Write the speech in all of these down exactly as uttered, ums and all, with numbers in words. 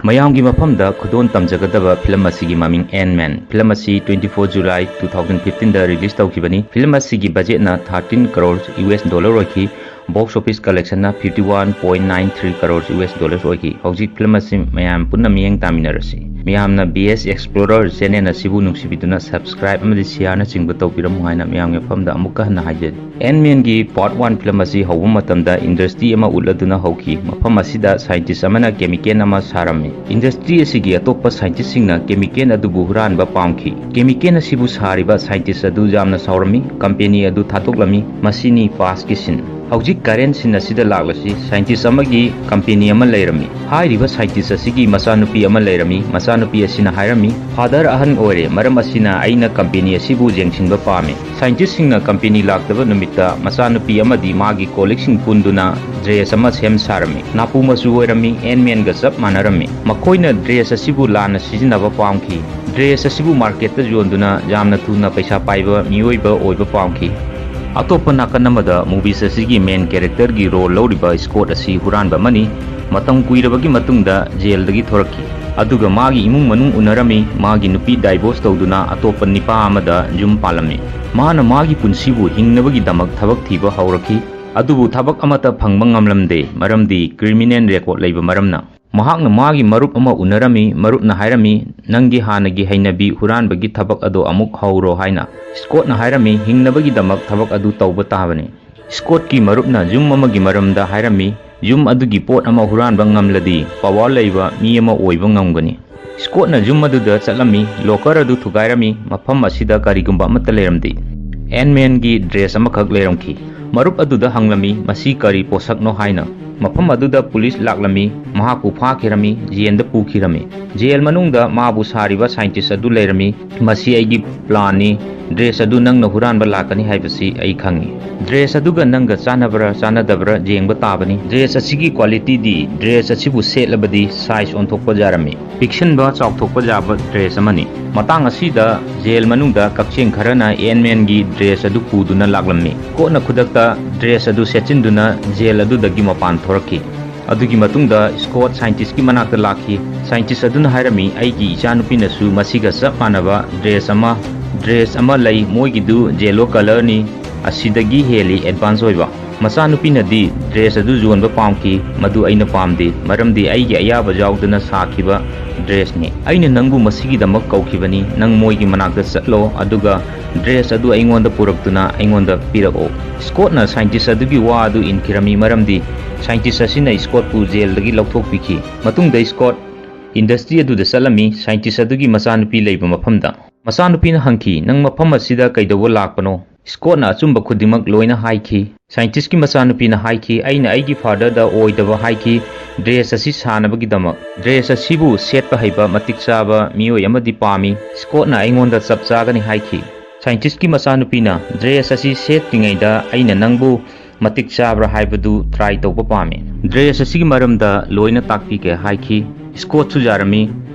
ꯃꯌꯥꯝꯒꯤ ꯃꯐꯝꯗ ꯈꯨꯗꯣꯜ ꯇꯝꯖꯒꯗꯕ ꯐꯤꯂꯝ ꯑꯁꯤꯒꯤ ꯃꯃꯤꯡ Ant-Man꯫ ꯐꯤꯂꯝ ꯑꯁꯤ twenty four July two thousand fifteen ꯗ release ꯇꯧꯈꯤꯕꯅꯤ꯫ ꯐꯤꯂꯝ ꯑꯁꯤꯒꯤ budget ꯅ thirteen crores U S dollar ꯑꯣꯏꯈꯤ꯫ Box office collection ꯅ fifty one point nine three crores U S dollars ꯑꯣꯏꯈꯤ꯫ ꯍꯧꯖꯤꯛ ꯐꯤꯂꯝ ꯑꯁꯤ ꯃꯌꯥꯝ ꯄꯨꯟꯅ ꯃꯤꯠꯌꯦꯡ ꯇꯥꯃꯤꯟꯅꯔꯁꯤ꯫ ꯃꯤꯌꯥꯝꯅ B S Explorer channel ꯑꯁꯤꯕꯨ ꯅꯨꯡꯁꯤꯕꯤꯗꯨꯅ subscribe ꯑꯃꯗꯤ share ꯅꯆꯤꯡꯕ ꯇꯧꯕꯤꯔꯝꯃꯨ ꯍꯥꯏꯅ ꯃꯤꯌꯥꯝꯒꯤ ꯃꯐꯝꯗ ꯑꯃꯨꯛꯀ ꯍꯟꯅ ꯍꯥꯏꯖꯔꯤ꯫ Ant-Man ꯒꯤ part one ꯐꯤꯂꯝ ꯑꯁꯤ ꯍꯧꯕ ꯃꯇꯝꯗ industry ꯑꯃ ꯎꯠꯂꯗꯨꯅ ꯍꯧꯈꯤ꯫ ꯃꯐꯝ ꯑꯁꯤꯗ scientist ꯑꯃꯅ chemical ꯑꯃ ꯁꯥꯔꯝꯃꯤ꯫ Industry ꯑꯁꯤꯒꯤ ꯑꯇꯣꯞꯄ scientist ꯁꯤꯡꯅ chemical ꯑꯗꯨꯕꯨ ꯍꯨꯔꯥꯟꯕ ꯄꯥꯝꯈꯤ꯫ Chemical ꯑꯁꯤꯕꯨ ꯁꯥꯔꯤꯕ scientist ꯑꯗꯨ ꯌꯥꯝꯅ ꯁꯥꯎꯔꯝꯃꯤ꯫ Company ꯑꯗꯨ ꯊꯥꯗꯣꯛꯂꯝꯃꯤ꯫ ꯃꯁꯤꯅꯤ past ꯀꯤ scene꯫ ꯍꯧꯖꯤꯛ current scene ꯑꯁꯤꯗ ꯂꯥꯛꯂꯁꯤ꯫ Scientist ꯑꯃꯒꯤ company ꯑꯃ ꯂꯩꯔꯝꯃꯤ꯫ ꯍꯥꯏꯔꯤꯕ scientist ꯑꯁꯤꯒꯤ ꯃꯆꯥꯅꯨꯄꯤ ꯑꯃ ꯂꯩꯔꯝꯃꯤ꯫ ꯃꯆꯥꯅꯨꯄꯤ ꯑꯁꯤꯅ ꯍꯥꯏꯔꯝꯃꯤ, "Father ꯑꯍꯟ ꯑꯣꯏꯔꯦ, ꯃꯔꯝ ꯑꯁꯤꯅ ꯑꯩꯅ company ꯑꯁꯤꯕꯨ ꯌꯦꯡꯁꯤꯟꯕ ꯄꯥꯝꯃꯤ"꯫ Scientist ꯁꯤꯡꯅ company ꯂꯥꯛꯇꯕ ꯅꯨꯃꯤꯠꯇ ꯃꯆꯥꯅꯨꯄꯤ ꯑꯃꯗꯤ ꯃꯥꯒꯤ colleague ꯁꯤꯡ ꯄꯨꯟꯗꯨꯅ dress ꯑꯃ ꯁꯦꯝ ꯁꯥꯔꯝꯃꯤ꯫ ꯅꯥꯄꯨ ꯃꯆꯨ ꯑꯣꯏꯔꯝꯃꯤ, Ant-Man ꯒ ꯆꯞ ꯃꯥꯟꯅꯔꯝꯃꯤ꯫ ꯃꯈꯣꯏꯅ dress ꯑꯁꯤꯕꯨ ꯂꯥꯟꯅ ꯁꯤꯖꯤꯟꯅꯕ ꯄꯥꯝꯈꯤ꯫ Dress ꯑꯁꯤꯕꯨ market ꯇ ꯌꯣꯟꯗꯨꯅ ꯌꯥꯝꯅ ꯊꯨꯅ ꯄꯩꯁꯥ ꯄꯥꯏꯕ ꯃꯤꯑꯣꯏꯕ ꯑꯣꯏꯕ ꯄꯥꯝꯈꯤ꯫ ꯑꯇꯣꯞꯄ ꯅꯥꯀꯟ ꯑꯃꯗ movies ꯑꯁꯤꯒꯤ main character ꯒꯤ role ꯂꯧꯔꯤꯕ Scott ꯑꯁꯤ ꯍꯨꯔꯥꯟꯕ ꯑꯃꯅꯤ꯫ ꯃꯇꯝ ꯀꯨꯏꯔꯕꯒꯤ ꯃꯇꯨꯡꯗ jail ꯗꯒꯤ ꯊꯣꯔꯛꯈꯤ꯫ ꯑꯗꯨꯒ ꯃꯥꯒꯤ ꯏꯃꯨꯡ ꯃꯅꯨꯡ ꯎꯅꯔꯝꯃꯤ꯫ ꯃꯥꯒꯤ ꯅꯨꯄꯤ divorce ꯇꯧꯗꯨꯅ ꯑꯇꯣꯞꯄ ꯅꯤꯄꯥ ꯑꯃꯗ ꯌꯨꯝ ꯄꯥꯜꯂꯝꯃꯤ꯫ ꯃꯥꯅ ꯃꯥꯒꯤ ꯄꯨꯟꯁꯤꯕꯨ ꯍꯤꯡꯅꯕꯒꯤꯗꯃꯛ ꯊꯕꯛ ꯊꯤꯕ ꯍꯧꯔꯛꯈꯤ꯫ ꯑꯗꯨꯕꯨ ꯊꯕꯛ ꯑꯃꯠꯇ ꯐꯪꯕ ꯉꯝꯂꯝꯗꯦ, ꯃꯔꯝꯗꯤ criminal record ꯂꯩꯕ ꯃꯔꯝꯅ꯫ ꯃꯍꯥꯛꯅ ꯃꯥꯒꯤ ꯃꯔꯨꯞ ꯑꯃ ꯎꯅꯔꯝꯃꯤ꯫ ꯃꯔꯨꯞꯅ ꯍꯥꯏꯔꯝꯃꯤ, "ꯅꯪꯒꯤ ꯍꯥꯟꯅꯒꯤ ꯍꯩꯅꯕꯤ ꯍꯨꯔꯥꯟꯕꯒꯤ ꯊꯕꯛ ꯑꯗꯣ ꯑꯃꯨꯛ ꯍꯧꯔꯣ" ꯍꯥꯏꯅ꯫ Scott ꯅ ꯍꯥꯏꯔꯝꯃꯤ, "ꯍꯤꯡꯅꯕꯒꯤꯗꯃꯛ ꯊꯕꯛ ꯑꯗꯨ ꯇꯧꯕ ꯇꯥꯕꯅꯤ"꯫ Scott ꯀꯤ ꯃꯔꯨꯞꯅ ꯌꯨꯝ ꯑꯃꯒꯤ ꯃꯔꯝꯗ ꯍꯥꯏꯔꯝꯃꯤ, "ꯌꯨꯝ ꯑꯗꯨꯒꯤ ꯄꯣꯠ ꯑꯃ ꯍꯨꯔꯥꯟꯕ ꯉꯝꯂꯗꯤ power ꯂꯩꯕ ꯃꯤ ꯑꯃ ꯑꯣꯏꯕ ꯉꯝꯒꯅꯤ"꯫ Scott ꯅ ꯌꯨꯝ ꯑꯗꯨꯗ ꯆꯠꯂꯝꯃꯤ꯫ Locker ꯑꯗꯨ ꯊꯨꯒꯥꯏꯔꯝꯃꯤ꯫ ꯃꯐꯝ ꯑꯁꯤꯗ ꯀꯔꯤꯒꯨꯝꯕ ꯑꯃꯠꯇ ꯂꯩꯔꯝꯗꯦ꯫ Ant-Man ꯒꯤ dress ꯑꯃꯈꯛ ꯂꯩꯔꯝꯈꯤ꯫ ꯃꯔꯨꯞ ꯑꯗꯨꯗ ꯍꯪꯂꯝꯃꯤ, "ꯃꯁꯤ ꯀꯔꯤ ꯄꯣꯠꯁꯛꯅꯣ?" ꯍꯥꯏꯅ꯫ ꯃꯐꯝ ꯑꯗꯨꯗ police ꯂꯥꯛꯂꯝꯃꯤ꯫ ꯃꯍꯥꯛꯄꯨ ꯐꯥꯈꯤꯔꯝꯃꯤ, jail ꯗ ꯄꯨꯈꯤꯔꯝꯃꯤ꯫ Jail ꯃꯅꯨꯡꯗ ꯃꯥꯕꯨ ꯁꯥꯔꯤꯕ scientist ꯑꯗꯨ ꯂꯩꯔꯝꯃꯤ꯫ "ꯃꯁꯤ ꯑꯩꯒꯤ plan ꯅꯤ꯫ Dress ꯑꯗꯨ ꯅꯪꯅ ꯍꯨꯔꯥꯟꯕ ꯂꯥꯛꯀꯅꯤ ꯍꯥꯏꯕꯁꯤ ꯑꯩ ꯈꯪꯏ꯫ Dress ꯑꯗꯨꯒ ꯅꯪꯒ ꯆꯥꯟꯅꯕ꯭ꯔꯥ ꯆꯥꯟꯅꯗꯕ꯭ꯔꯥ ꯌꯦꯡꯕ ꯇꯥꯕꯅꯤ꯫ Dress ꯑꯁꯤꯒꯤ quality ꯗꯤ dress ꯑꯁꯤꯕꯨ ꯁꯦꯠꯂꯕꯗꯤ size ꯑꯣꯟꯊꯣꯛꯄ ꯌꯥꯔꯝꯃꯤ꯫ ꯄꯤꯛꯁꯤꯟꯕ ꯆꯥꯎꯊꯣꯛꯄ ꯌꯥꯕ dress ꯑꯃꯅꯤ꯫ ꯃꯇꯥꯡ ꯑꯁꯤꯗ jail ꯃꯅꯨꯡꯗ ꯀꯛꯆꯦꯡ ꯈꯔꯅ Ant-Man ꯒꯤ dress ꯑꯗꯨ ꯄꯨꯗꯨꯅ ꯂꯥꯛꯂꯝꯃꯤ꯫ Scott ꯅ ꯈꯨꯗꯛꯇ dress ꯑꯗꯨ ꯁꯦꯠꯆꯤꯟꯗꯨꯅ jail ꯑꯗꯨꯗꯒꯤ ꯃꯄꯥꯟ ꯊꯣꯔꯛꯈꯤ꯫ ꯑꯗꯨꯒꯤ ꯃꯇꯨꯡꯗ ꯁ꯭ꯀꯣꯠ ꯁꯥꯏꯟꯇꯤꯁꯀꯤ ꯃꯅꯥꯛꯇ ꯂꯥꯛꯈꯤ꯫ ꯁꯥꯏꯟꯇꯤꯁ ꯑꯗꯨꯅ ꯍꯥꯏꯔꯝꯃꯤ, "ꯑꯩꯒꯤ ꯏꯆꯥꯅꯨꯄꯤꯅꯁꯨ ꯃꯁꯤꯒ ꯆꯞ ꯃꯥꯟꯅꯕ ꯗ꯭ꯔꯦꯁ ꯑꯃ, ꯗ꯭ꯔꯦꯁ ꯑꯃ ꯂꯩ, ꯃꯣꯏꯒꯤꯗꯨ ꯌꯦꯂꯣ ꯀꯂꯔꯅꯤ, ꯑꯁꯤꯗꯒꯤ ꯍꯦꯜꯂꯤ ꯑꯦꯗꯚꯥꯟꯁ ꯑꯣꯏꯕ꯫" ꯃꯆꯥꯅꯨꯄꯤꯅꯗꯤ ꯗ꯭ꯔꯦꯁ ꯑꯗꯨ ꯌꯣꯟꯕ ꯄꯥꯝꯈꯤ, "ꯃꯗꯨ ꯑꯩꯅ ꯄꯥꯝꯗꯦ, ꯃꯔꯝꯗꯤ ꯑꯩꯒꯤ ꯑꯌꯥꯕ ꯌꯥꯎꯗꯅ ꯁꯥꯈꯤꯕ ꯗ꯭ꯔꯦꯁꯅꯤ꯫ ꯑꯩꯅ ꯅꯪꯕꯨ ꯃꯁꯤꯒꯤꯗꯃꯛ ꯀꯧꯈꯤꯕꯅꯤ, ꯅꯪ ꯃꯣꯏꯒꯤ ꯃꯅꯥꯛꯇ ꯆꯠꯂꯣ, ꯑꯗꯨꯒ ꯗ꯭ꯔꯦꯁ ꯑꯗꯨ ꯑꯩꯉꯣꯟꯗ ꯄꯨꯔꯛꯇꯨꯅ ꯑꯩꯉꯣꯟꯗ ꯄꯤꯔꯛꯑꯣ꯫" ꯁ꯭ꯀꯣꯠꯅ ꯁꯥꯏꯟꯇꯤꯁ ꯑꯗꯨꯒꯤ ꯋꯥ ꯑꯗꯨ ꯏꯟꯈꯤꯔꯝꯃꯤ, ꯃꯔꯝꯗꯤ ꯁꯥꯏꯟꯇꯤꯁ ꯑꯁꯤꯅ ꯁ꯭ꯀꯣꯠꯄꯨ ꯖꯦꯜꯗꯒꯤ ꯂꯧꯊꯣꯛꯄꯤꯈꯤ꯫ ꯃꯇꯨꯡꯗ ꯁ꯭ꯀꯣꯠ ꯏꯟꯗꯁꯇ꯭ꯔꯤ ꯑꯗꯨꯗ ꯆꯠꯂꯝꯃꯤ, ꯁꯥꯏꯟꯇꯤꯁ ꯑꯗꯨꯒꯤ ꯃꯆꯥꯅꯨꯄꯤ ꯂꯩꯕ ꯃꯐꯝꯗ꯫ ꯃꯆꯥꯅꯨꯄꯤꯅ ꯍꯪꯈꯤ, "ꯅꯪ ꯃꯐꯝ ꯑꯁꯤꯗ ꯀꯩꯗꯧꯕ ꯂꯥꯛꯄꯅꯣ?" ꯁ꯭ꯀꯣꯠꯅ ꯑꯆꯨꯝꯕ ꯈꯨꯗꯤꯡꯃꯛ ꯂꯣꯏꯅ ꯍꯥꯏꯈꯤ꯫ ꯁꯥꯏꯟꯇꯤꯁꯀꯤ ꯃꯆꯥꯅꯨꯄꯤꯅ ꯍꯥꯏꯈꯤ, "ꯑꯩꯅ ꯑꯩꯒꯤ ꯐꯥꯗꯔꯗ ꯑꯣꯏꯗꯕ ꯍꯥꯏꯈꯤ, ꯗ꯭ꯔꯦꯁ ꯑꯁꯤ ꯁꯥꯅꯕꯒꯤꯗꯃꯛ꯫ ꯗ꯭ꯔꯦꯁ ꯑꯁꯤꯕꯨ ꯁꯦꯠꯄ ꯍꯩꯕ ꯃꯇꯤꯛ ꯆꯥꯕ ꯃꯤꯑꯣꯏ ꯑꯃꯗꯤ ꯄꯥꯝꯃꯤ꯫ ꯁ꯭ꯀꯣꯠꯅ ꯑꯩꯉꯣꯟꯗ ꯆꯞ ꯆꯥꯒꯅꯤ ꯍꯥꯏꯈꯤ꯫" ꯁꯥꯏꯟꯇꯤꯁꯀꯤ ꯃꯆꯥꯅꯨꯄꯤꯅ, "ꯗ꯭ꯔꯦꯁ ꯑꯁꯤ ꯁꯦꯠꯇ꯭ꯔꯤꯉꯩꯗ ꯑꯩꯅ ꯅꯪꯕꯨ ꯃꯇꯤꯛ ꯆꯥꯕ꯭ꯔꯥ ꯍꯥꯏꯕꯗꯨ ꯇ꯭ꯔꯥꯏ ꯇꯧꯕ ꯄꯥꯝꯃꯤ꯫ ꯗ꯭ꯔꯦꯁ ꯑꯁꯤꯒꯤ ꯃꯔꯝꯗ ꯂꯣꯏꯅ ꯇꯥꯛꯄꯤꯒꯦ" ꯍꯥꯏꯈꯤ꯫ ꯁ꯭ꯀꯣꯠꯁꯨ ꯌꯥꯔꯝꯃꯤ꯫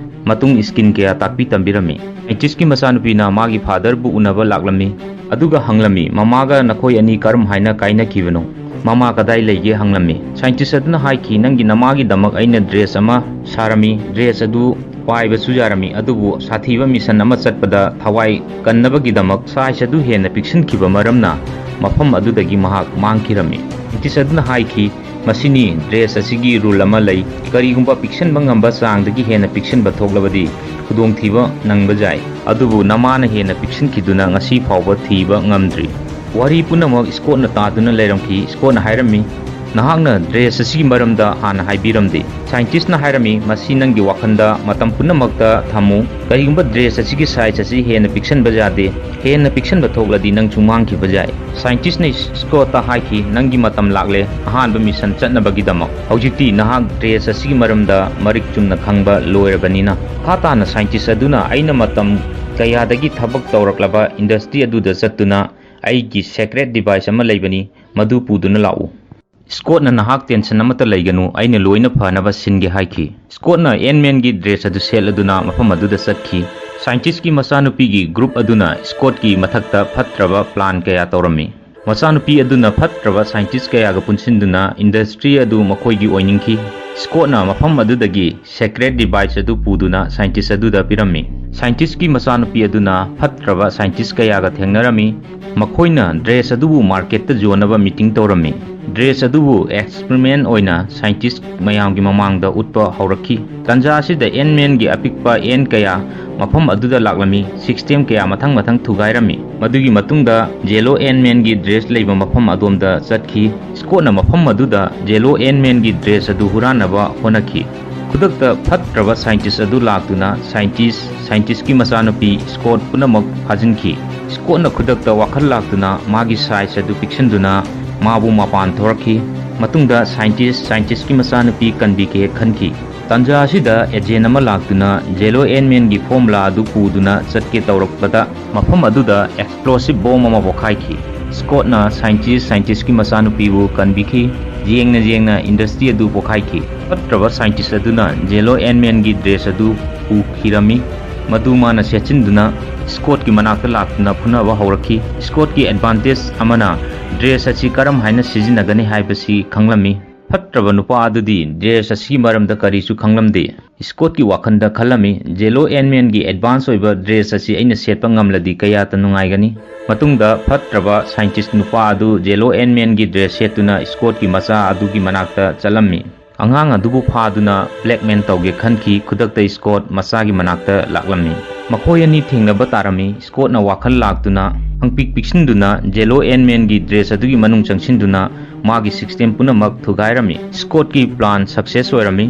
ꯃꯇꯨꯡ ꯁ꯭ꯀꯤꯟ ꯀꯌꯥ ꯇꯥꯛꯄꯤ ꯇꯝꯕꯤꯔꯝꯃꯤ꯫ ꯁꯥꯏꯟꯇꯤꯁꯀꯤ ꯃꯆꯥꯅꯨꯄꯤꯅ ꯃꯥꯒꯤ ꯐꯥꯗꯔꯕꯨ ꯎꯅꯕ ꯂꯥꯛꯂꯝꯃꯤ, ꯑꯗꯨꯒ ꯍꯪꯂꯝꯃꯤ, "ꯃꯃꯥꯒ ꯅꯈꯣꯏ ꯑꯅꯤ ꯀꯔꯝ ꯍꯥꯏꯅ ꯀꯥꯏꯅꯈꯤꯕꯅꯣ? ꯃꯃꯥ ꯀꯗꯥꯏ ꯂꯩꯒꯦ?" ꯍꯪꯂꯝꯃꯤ꯫ ꯁꯥꯏꯟꯇꯤꯁ ꯑꯗꯨꯅ ꯍꯥꯏꯈꯤ, "ꯅꯪꯒꯤ ꯅꯃꯥꯒꯤꯗꯃꯛ ꯑꯩꯅ ꯗ꯭ꯔꯦꯁ ꯑꯃ ꯁꯥꯔꯝꯃꯤ꯫ ꯗ꯭ꯔꯦꯁ ꯑꯗꯨ ꯄꯥꯏꯕꯁꯨ ꯌꯥꯔꯝꯃꯤ, ꯑꯗꯨꯕꯨ ꯁꯥꯊꯤꯕ ꯃꯤꯁꯟ ꯑꯃ ꯆꯠꯄꯗ ꯊꯋꯥꯏ ꯀꯟꯅꯕꯒꯤꯗꯃꯛ ꯁꯥꯏꯖ ꯑꯗꯨ ꯍꯦꯟꯅ ꯄꯤꯛꯁꯤꯟꯈꯤꯕ ꯃꯔꯝꯅ ꯃꯐꯝ ꯑꯗꯨꯗꯒꯤ ꯃꯍꯥꯛ ꯃꯥꯡꯈꯤꯔꯝꯃꯤ꯫" ꯁꯥꯏꯟꯇꯤꯁ ꯑꯗꯨꯅ ꯍꯥꯏꯈꯤ, "ꯃꯁꯤꯅꯤ ꯗ꯭ꯔꯦꯁ ꯑꯁꯤꯒꯤ ꯔꯨꯜ ꯑꯃ ꯂꯩ꯫ ꯀꯔꯤꯒꯨꯝꯕ ꯄꯤꯛꯁꯟꯕ ꯉꯝꯕ ꯆꯥꯡꯗꯒꯤ ꯍꯦꯟꯅ ꯄꯤꯛꯁꯟꯕ ꯊꯣꯛꯂꯕꯗꯤ ꯈꯨꯗꯣꯡꯊꯤꯕ ꯅꯪꯕ ꯌꯥꯏ꯫ ꯑꯗꯨꯕꯨ ꯅꯃꯥꯅ ꯍꯦꯟꯅ ꯄꯤꯛꯁꯟꯈꯤꯗꯨꯅ ꯉꯁꯤ ꯐꯥꯎꯕ ꯊꯤꯕ ꯉꯝꯗ꯭ꯔꯤ꯫" ꯋꯥꯔꯤ ꯄꯨꯝꯅꯃꯛ ꯁ꯭ꯀꯣꯠꯅ ꯇꯥꯗꯨꯅ ꯂꯩꯔꯝꯈꯤ꯫ ꯁ꯭ꯀꯣꯠꯅ ꯍꯥꯏꯔꯝꯃꯤ, "ꯅꯍꯥꯛꯅ ꯗ꯭ꯔꯦꯁ ꯑꯁꯤꯒꯤ ꯃꯔꯝꯗ ꯍꯥꯟꯅ ꯍꯥꯏꯕꯤꯔꯝꯗꯦ꯫" ꯁꯥꯏꯟꯇꯤꯁꯅ ꯍꯥꯏꯔꯝꯃꯤ, "ꯃꯁꯤ ꯅꯪꯒꯤ ꯋꯥꯈꯜꯗ ꯃꯇꯝ ꯄꯨꯝꯅꯃꯛꯇ ꯊꯝꯃꯨ꯫ ꯀꯔꯤꯒꯨꯝꯕ ꯗ꯭ꯔꯦꯁ ꯑꯁꯤꯒꯤ ꯁꯥꯏꯖ ꯑꯁꯤ ꯍꯦꯟꯅ ꯄꯤꯛꯁꯟꯕ ꯌꯥꯗꯦ꯫ ꯍꯦꯟꯅ ꯄꯤꯛꯁꯟꯕ ꯊꯣꯛꯂꯗꯤ ꯅꯪꯁꯨ ꯃꯥꯡꯈꯤꯕ ꯌꯥꯏ꯫" ꯁꯥꯏꯟꯇꯤꯁꯅ ꯁ꯭ꯀꯣꯠꯇ ꯍꯥꯏꯈꯤ, "ꯅꯪꯒꯤ ꯃꯇꯝ ꯂꯥꯛꯂꯦ ꯑꯍꯥꯟꯕ ꯃꯤꯁꯟ ꯆꯠꯅꯕꯒꯤꯗꯃꯛ꯫ ꯍꯧꯖꯤꯛꯇꯤ ꯅꯍꯥꯛ ꯗ꯭ꯔꯦꯁ ꯑꯁꯤꯒꯤ ꯃꯔꯝꯗ ꯃꯔꯤꯛ ꯆꯨꯝꯅ ꯈꯪꯕ ꯂꯣꯏꯔꯕꯅꯤꯅ꯫" ꯃꯈꯥ ꯇꯥꯅ ꯁꯥꯏꯟꯇꯤꯁ ꯑꯗꯨꯅ ꯑꯩꯅ ꯃꯇꯝ ꯀꯌꯥꯗꯒꯤ ꯊꯕꯛ ꯇꯧꯔꯛꯂꯕ ꯏꯟꯗꯁꯇ꯭ꯔꯤ ꯑꯗꯨꯗ ꯆꯠꯇꯨꯅ ꯑꯩꯒꯤ ꯁꯦꯀ꯭ꯔꯦꯠ ꯗꯤꯚꯥꯏꯁ ꯑꯃ ꯂꯩꯕꯅꯤ, ꯃꯗꯨ ꯄꯨꯗꯨꯅ ꯂꯥꯛꯎ꯫ ꯁ꯭ꯀꯣꯠꯅ, "ꯅꯍꯥꯛ ꯇꯦꯟꯁꯟ ꯑꯃꯠꯇ ꯂꯩꯒꯅꯨ, ꯑꯩꯅ ꯂꯣꯏꯅ ꯐꯅꯕ ꯁꯤꯟꯒꯦ" ꯍꯥꯏꯈꯤ꯫ ꯁ꯭ꯀꯣꯠꯅ ꯑꯦꯟꯃꯦꯟꯒꯤ ꯗ꯭ꯔꯦꯁ ꯑꯗꯨ ꯁꯦꯠꯂꯗꯨꯅ ꯃꯐꯝ ꯑꯗꯨꯗ ꯆꯠꯈꯤ꯫ ꯁꯥꯏꯟꯇꯤꯁꯀꯤ ꯃꯆꯥꯅꯨꯄꯤꯒꯤ ꯒ꯭ꯔꯨꯞ ꯑꯗꯨꯅ ꯁ꯭ꯀꯣꯠꯀꯤ ꯃꯊꯛꯇ ꯐꯠꯇ꯭ꯔꯕ ꯄ꯭ꯂꯥꯟ ꯀꯌꯥ ꯇꯧꯔꯝꯃꯤ꯫ ꯃꯆꯥꯅꯨꯄꯤ ꯑꯗꯨꯅ ꯐꯠꯇ꯭ꯔꯕ scientist ꯀꯌꯥꯒ ꯄꯨꯟꯁꯤꯟꯗꯨꯅ industry ꯑꯗꯨ ꯃꯈꯣꯏꯒꯤ ꯑꯣꯏꯅꯤꯡꯈꯤ꯫ Scottꯅ ꯃꯐꯝ ꯑꯗꯨꯗꯒꯤ sacred device ꯑꯗꯨ ꯄꯨꯗꯨꯅ scientist ꯑꯗꯨꯗ ꯄꯤꯔꯝꯃꯤ꯫ Scientistꯀꯤ ꯃꯆꯥꯅꯨꯄꯤ ꯑꯗꯨꯅ ꯐꯠꯇ꯭ꯔꯕ scientist ꯀꯌꯥꯒ ꯊꯦꯡꯅꯔꯝꯃꯤ꯫ ꯃꯈꯣꯏꯅ dress ꯑꯗꯨꯕꯨ marketꯇ ꯌꯣꯟꯅꯕ meeting ꯇꯧꯔꯝꯃꯤ꯫ Dress ꯑꯗꯨꯕꯨ experiment ꯑꯣꯏꯅ scientist ꯃꯌꯥꯝꯒꯤ ꯃꯃꯥꯡꯗ ꯎꯠꯄ ꯍꯧꯔꯛꯈꯤ꯫ ꯇꯥꯟꯖꯥ ꯑꯁꯤꯗ Ant-Manꯒꯤ ꯑꯄꯤꯛꯄ ant ꯀꯌꯥ ꯃꯐꯝ ꯑꯗꯨꯗ ꯂꯥꯛꯂꯝꯃꯤ꯫ System ꯀꯌꯥ ꯃꯊꯪ ꯃꯊꯪ ꯊꯨꯒꯥꯏꯔꯝꯃꯤ꯫ ꯃꯗꯨꯒꯤ ꯃꯇꯨꯡꯗ Yellow Ant-Manꯒꯤ dress ꯂꯩꯕ ꯃꯐꯝ ꯑꯗꯣꯝꯗ ꯆꯠꯈꯤ꯫ Scottꯅ ꯃꯐꯝ ꯑꯗꯨꯗ Yellow Ant-Manꯒꯤ dress ꯑꯗꯨ ꯍꯨꯔꯥꯟꯅꯕ ꯍꯣꯠꯅꯈꯤ꯫ ꯈꯨꯗꯛꯇ ꯐꯠꯇ꯭ꯔꯕ scientist ꯑꯗꯨ ꯂꯥꯛꯇꯨꯅ scientist, scientistꯀꯤ ꯃꯆꯥꯅꯨꯄꯤ Scott ꯄꯨꯝꯅꯃꯛ ꯐꯥꯖꯤꯟꯈꯤ꯫ Scottꯅ ꯈꯨꯗꯛꯇ ꯋꯥꯈꯜ ꯂꯥꯛꯇꯨꯅ ꯃꯥꯒꯤ size ꯑꯗꯨ ꯄꯤꯛꯁꯤꯟꯗꯨꯅ ꯃꯥꯕꯨ ꯃꯄꯥꯟ ꯊꯣꯔꯛꯈꯤ꯫ ꯃꯇꯨꯡꯗ scientist, scientistꯀꯤ ꯃꯆꯥꯅꯨꯄꯤ ꯀꯟꯕꯤꯒꯦ ꯈꯟꯈꯤ꯫ ꯇꯥꯟꯖꯥ ꯑꯁꯤꯗ agent ꯑꯃ ꯂꯥꯛꯇꯨꯅ Yellow Ant-Manꯒꯤ formula ꯑꯗꯨ ꯄꯨꯗꯨꯅ ꯆꯠꯀꯦ ꯇꯧꯔꯛꯄꯗ ꯃꯐꯝ ꯑꯗꯨꯗ explosive bomb ꯑꯃ ꯄꯣꯈꯥꯏꯈꯤ꯫ Scottꯅ scientist, scientistꯀꯤ ꯃꯆꯥꯅꯨꯄꯤꯕꯨ ꯀꯟꯕꯤꯈꯤ꯫ ꯌꯦꯡꯅ ꯌꯦꯡꯅ industry ꯑꯗꯨ ꯄꯣꯈꯥꯏꯈꯤ꯫ ꯐꯠꯇ꯭ꯔꯕ scientist ꯑꯗꯨꯅ Yellow Ant-Manꯒꯤ dress ꯑꯗꯨ ꯄꯨꯈꯤꯔꯝꯃꯤ꯫ ꯃꯗꯨ ꯃꯥꯅ ꯁꯦꯠꯆꯤꯟꯗꯨꯅ Scottꯀꯤ ꯃꯅꯥꯛꯇ ꯂꯥꯛꯇꯨꯅ ꯐꯨꯅꯕ ꯍꯧꯔꯛꯈꯤ꯫ Scottꯀꯤ advantage ꯑꯃꯅ dress ꯑꯁꯤ ꯀꯔꯝ ꯍꯥꯏꯅ ꯁꯤꯖꯤꯟꯅꯒꯅꯤ ꯍꯥꯏꯕꯁꯤ ꯈꯪꯂꯝꯃꯤ꯫ ꯐꯠꯇ꯭ꯔꯕ ꯅꯨꯄꯥ ꯑꯗꯨꯗꯤ dress ꯑꯁꯤꯒꯤ ꯃꯔꯝꯗ ꯀꯔꯤꯁꯨ ꯈꯪꯂꯝꯗꯦ꯫ Scottꯀꯤ ꯋꯥꯈꯜꯗ ꯈꯜꯂꯝꯃꯤ, Yellow Ant-Manꯒꯤ advance ꯑꯣꯏꯕ dress ꯑꯁꯤ ꯑꯩꯅ ꯁꯦꯠꯄ ꯉꯝꯂꯗꯤ ꯀꯌꯥꯇ ꯅꯨꯡꯉꯥꯏꯒꯅꯤ꯫ ꯃꯇꯨꯡꯗ ꯐꯠꯇ꯭ꯔꯕ scientist ꯅꯨꯄꯥ ꯑꯗꯨ Yellow Ant-Manꯒꯤ dress ꯁꯦꯠꯇꯨꯅ Scottꯀꯤ ꯃꯆꯥ ꯑꯗꯨꯒꯤ ꯃꯅꯥꯛꯇ ꯆꯠꯂꯝꯃꯤ꯫ ꯑꯉꯥꯡ ꯑꯗꯨꯕꯨ ꯐꯥꯗꯨꯅ blackmail ꯇꯧꯒꯦ ꯈꯟꯈꯤ꯫ ꯈꯨꯗꯛꯇ Scott ꯃꯆꯥꯒꯤ ꯃꯅꯥꯛꯇ ꯂꯥꯛꯂꯝꯃꯤ꯫ ꯃꯈꯣꯏ ꯑꯅꯤ ꯊꯦꯡꯅꯕ ꯇꯥꯔꯝꯃꯤ꯫ Scottꯅ ꯋꯥꯈꯜ ꯂꯥꯛꯇꯨꯅ ꯈꯪꯄꯤꯛ ꯄꯤꯛꯁꯤꯟꯗꯨꯅ Yellow Ant-Manꯒꯤ dress ꯑꯗꯨꯒꯤ ꯃꯅꯨꯡ ꯆꯪꯁꯤꯟꯗꯨꯅ ꯃꯥꯒꯤ system ꯄꯨꯝꯅꯃꯛ ꯊꯨꯒꯥꯏꯔꯝꯃꯤ꯫ Scottꯀꯤ plan success ꯑꯣꯏꯔꯝꯃꯤ꯫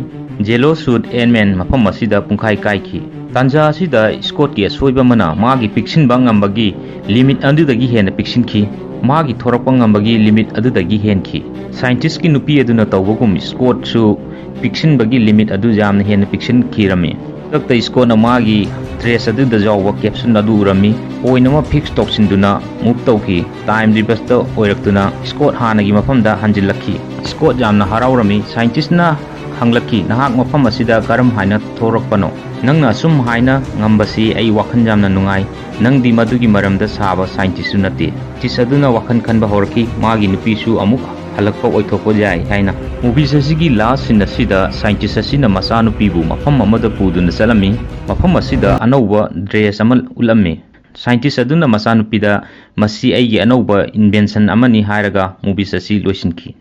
Yellow Suit Ant-Man ꯃꯐꯝ ꯑꯁꯤꯗ ꯄꯨꯡꯈꯥꯏ ꯀꯥꯏꯈꯤ꯫ ꯇꯥꯟꯖꯥ ꯑꯁꯤꯗ Scottꯀꯤ ꯑꯁꯣꯏꯕ ꯑꯃꯅ ꯃꯥꯒꯤ ꯄꯤꯛꯁꯤꯟꯕ ꯉꯝꯕꯒꯤ limit ꯑꯗꯨꯗꯒꯤ ꯍꯦꯟꯅ ꯄꯤꯛꯁꯤꯟꯈꯤ꯫ ꯃꯥꯒꯤ ꯊꯣꯔꯛꯄ ꯉꯝꯕꯒꯤ limit ꯑꯗꯨꯗꯒꯤ ꯍꯦꯟꯈꯤ꯫ Scientistꯀꯤ ꯅꯨꯄꯤ ꯑꯗꯨꯅ ꯇꯧꯕꯒꯨꯝ Scottꯁꯨ ꯄꯤꯛꯁꯤꯟꯕꯒꯤ limit ꯑꯗꯨ ꯌꯥꯝꯅ ꯍꯦꯟꯅ ꯄꯤꯛꯁꯤꯟꯈꯤꯔꯝꯃꯤ꯫ ꯈꯨꯗꯛꯇ Scottꯅ ꯃꯥꯒꯤ dress ꯑꯗꯨꯗ ꯌꯥꯎꯕ capsule ꯑꯗꯨ ꯎꯔꯝꯃꯤ꯫ Point ꯑꯃ fix ꯇꯧꯁꯤꯟꯗꯨꯅ move ꯇꯧꯈꯤ꯫ Time reverseꯇ ꯑꯣꯏꯔꯛꯇꯨꯅ Scott ꯍꯥꯟꯅꯒꯤ ꯃꯐꯝꯗ ꯍꯟꯖꯤꯜꯂꯛꯈꯤ꯫ Scott ꯌꯥꯝꯅ ꯍꯔꯥꯎꯔꯝꯃꯤ꯫ Scientistꯅ ꯍꯪꯂꯛꯈꯤ, "ꯅꯍꯥꯛ ꯃꯐꯝ ꯑꯁꯤꯗ ꯀꯔꯝ ꯍꯥꯏꯅ ꯊꯣꯔꯛꯄꯅꯣ?" "ꯅꯪꯅ ꯑꯁꯨꯝ ꯍꯥꯏꯅ ꯉꯝꯕꯁꯤ ꯑꯩ ꯋꯥꯈꯜ ꯌꯥꯝꯅ ꯅꯨꯡꯉꯥꯏ꯫ ꯅꯪꯗꯤ ꯃꯗꯨꯒꯤ ꯃꯔꯝꯗ ꯁꯥꯕ scientistꯁꯨ ꯅꯠꯇꯦ꯫" Scientist ꯑꯗꯨꯅ ꯋꯥꯈꯜ ꯈꯟꯕ ꯍꯧꯔꯛꯈꯤ, ꯃꯥꯒꯤ ꯅꯨꯄꯤꯁꯨ ꯑꯃꯨꯛ ꯍꯜꯂꯛꯄ ꯑꯣꯏꯊꯣꯛꯄ ꯌꯥꯏ ꯍꯥꯏꯅ꯫ Movies ꯑꯁꯤꯒꯤ last scene ꯑꯁꯤꯗ scientist ꯑꯁꯤꯅ ꯃꯆꯥꯅꯨꯄꯤꯕꯨ ꯃꯐꯝ ꯑꯃꯗ ꯄꯨꯗꯨꯅ ꯆꯠꯂꯝꯃꯤ꯫ ꯃꯐꯝ ꯑꯁꯤꯗ ꯑꯅꯧꯕ dress ꯑꯃ ꯎꯠꯂꯝꯃꯤ꯫ Scientist ꯑꯗꯨꯅ ꯃꯆꯥꯅꯨꯄꯤꯗ, "ꯃꯁꯤ ꯑꯩꯒꯤ ꯑꯅꯧꯕ invention ꯑꯃꯅꯤ" ꯍꯥꯏꯔꯒ movies ꯑꯁꯤ ꯂꯣꯏꯁꯤꯟꯈꯤ꯫